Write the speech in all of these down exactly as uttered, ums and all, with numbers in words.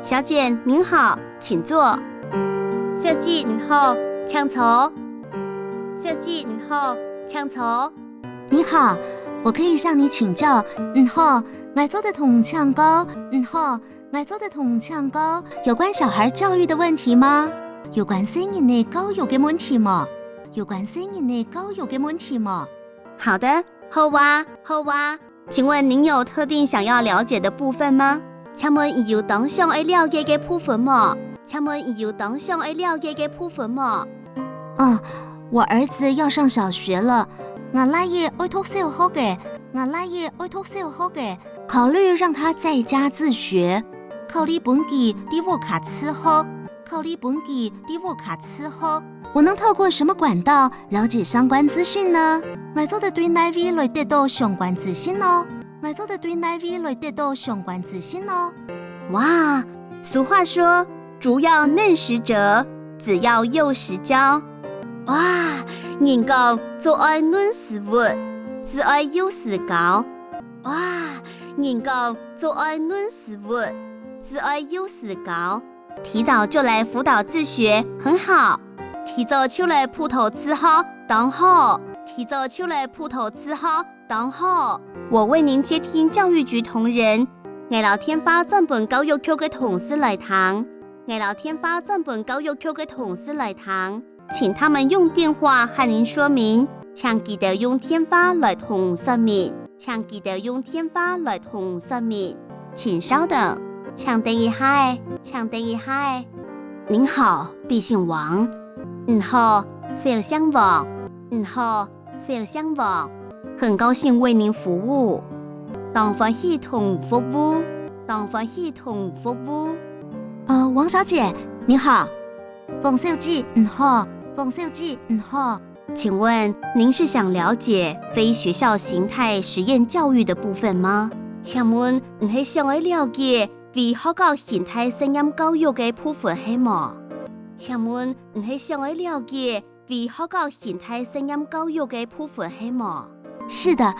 小姐您好，请坐。小姐你好，请坐。小姐你好，请坐。你好，我可以向你请教。你好，𠊎做得同你请教。你好， 𠊎做得同你请教有关小孩教育的问题吗？有关細人仔教育个问题無？有关細人仔教育个问题無？好的，好啊，好啊。请问您有特定想要了解的部分吗？请问你有当想爱了解个部分无？请问你有当想爱了解个部分无？哦，我儿子要上小学了，𠊎倈仔愛讀小學个，𠊎倈仔愛讀小學个，考虑让他在家自学，考虑分佢在屋下自学，考虑分佢在屋下自学。我能透过什么管道了解相关资讯呢？𠊎做得對哪位來得到相关资讯呢？𠊎做得對哪位來得到相关资讯呢？哇，俗话说，竹要嫩时折，子要幼时教。哇，人讲竹爱嫩时活，子爱幼时教。哇，人讲竹爱嫩时活，子爱幼时教。提早就来辅导自学，很好。提早就来辅导自学，当好。提早就来辅导自学，当好。我为您接听教育局同仁， 𠊎摎電話轉分教育局个同事來聽。𠊎摎電話轉分教育局个同事來聽。请他们用电话和您说明。请佢兜用电话来同你说明。请佢兜用电话来同你说明。请稍等。请等一下仔。请等一下仔。您好，敝姓王。你好，小姓王。你好， 小姓王。很高兴为您服务。当欢喜同服务。当欢喜同服务。呃，王小姐，你好。王小姐，你好。王小姐，你好。请问您是想了解非学校形态实验教育的部分吗？请问你是想要了解非学校形态实验教育的部分是无？请问你是想要了解 非学校形态实验教育个部分是无？是的，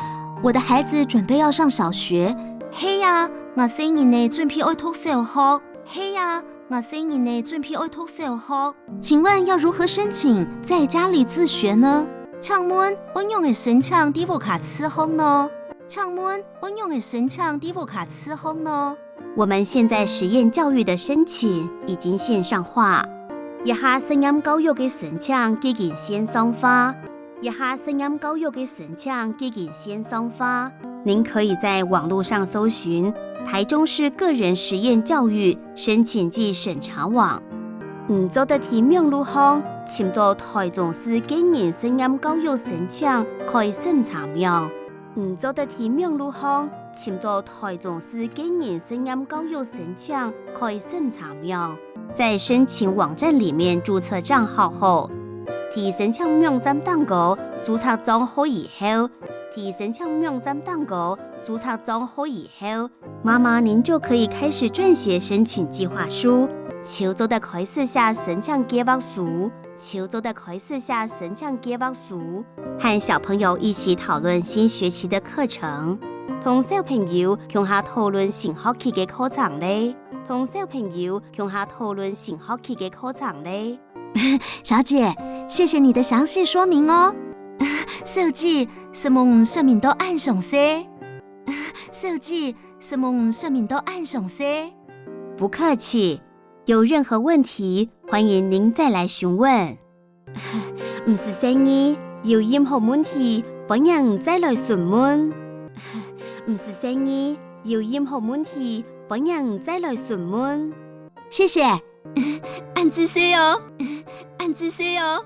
我的孩子准备要上小学。是啊，𠊎細人仔准备愛讀小學。是啊，𠊎細人仔准备愛讀小學。请问要如何申请在家里自学呢？请问愛仰仔申请在屋下自学呢？请问爱仰仔申请在屋下自学呢？ 我们现在实验教育的申请已经线上化。一下实验教育个申请已经线上化。一下实验教育个申请已经线上化。您可以在网络上搜寻台中市个人实验教育申请暨审查网。你做得在网路上寻到台中市个人实验教育申请暨审查网。 你做得在网路上寻到台中市个人实验教育申请暨审查网。在申请网站里面注册账号后，在申请网站当中注册账号以后，在申请网站当中注册账号以后，妈妈您就可以开始撰写申请计划书，就做得开始写申请计划书。 就做得开始写申请计划书，和小朋友一起讨论新学期的课程，同小朋友共下讨论新学期个课程咧，同小朋友共下讨论新学期个课程咧。小姐，谢谢你的详细说明哦。小姐，承蒙你说明到恁详细。小姐，承蒙你说明到恁详细。不客气，有任何问题，欢迎您再来询问。 毋使細義，有任何問題，歡迎再來詢問。毋使細義，有任何問題，歡迎再來詢問。謝謝。恁仔細哦。恁仔細哦。